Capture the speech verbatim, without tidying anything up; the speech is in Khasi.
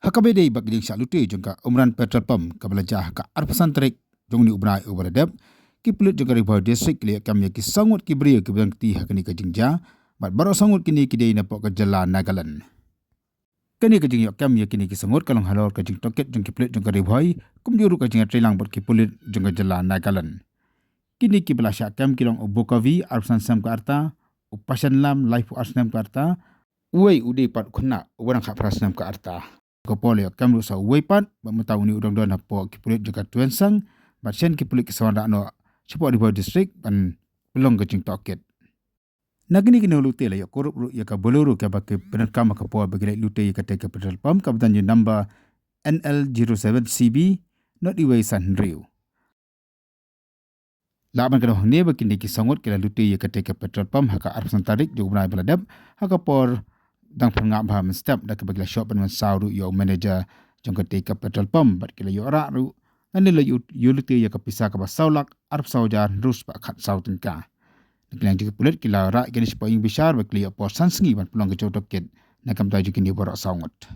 Ha kaba ïadei bad ka jingshah lute jong ka Umran Petrol Pump kaba la jia ha ka arphew san tarik jong une u bnai uba la dep, ki pulit jong ka Ri Bhoi District ki la ïoh kem ïa ki saw ngut ki briew kiba don kti ha kane ka jingjia, bad baroh saw ngut kine ki dei napoh ka jylla Nagaland. Kane ka jingïoh kem ïa kine ki saw ngut ka long halor ka jingtohkit jong ki pulit jong ka Ri Bhoi, kumjuh ruh ka jingïatreilang bad ki pulit jong ka jylla Nagaland. Kine kiba la shah kem ki long u Bokavi, arphew san snem ka rta, u Pashanlam, laiphew ar snem ka rta, uwei u dei pat u khynnah uba dang khatphra snem ka rta. Ka por la ïoh kem ruh sa uwei pat, bad mynta une u dang don hapoh ki pulit jong ka Tuensang, bad shen ki pulit ki sa wanrah noh shapoh Ri Bhoi District ban pynlong ka jingtohkit. Na kine ki nonglute la ïoh kurup ruh ïa ka Bolero kaba ki pyndonkam ha ka por ba ki leit lute ïa katei ka petrol pump kaba don ïa u number N L zero seven C B not uwei san hynriew. Lah ban kdew hangne ba kine ki saw ngut ki la lute ïa katei ka petrol pump ha ka arphew san tarik jong u bnai ba la dep, ha ka por dang phyrngap bha mynstep, da kaba ki la shoh pynmynsaw ruh ïa u manager jong katei ka petrol pump, bad ki la ïoh rah ruh, lane la ïoh, ïoh lute ïa ka pisa kaba saw lak arphew saw hajar hynriew spah khatsaw tyngka. Na ka liang jong ki pulit ki la rah ïa kine shapoh ïing bishar bad ki la ïoh por san sngi ban pynlong ka jingtohkit na ka bynta jong kine baroh saw ngut.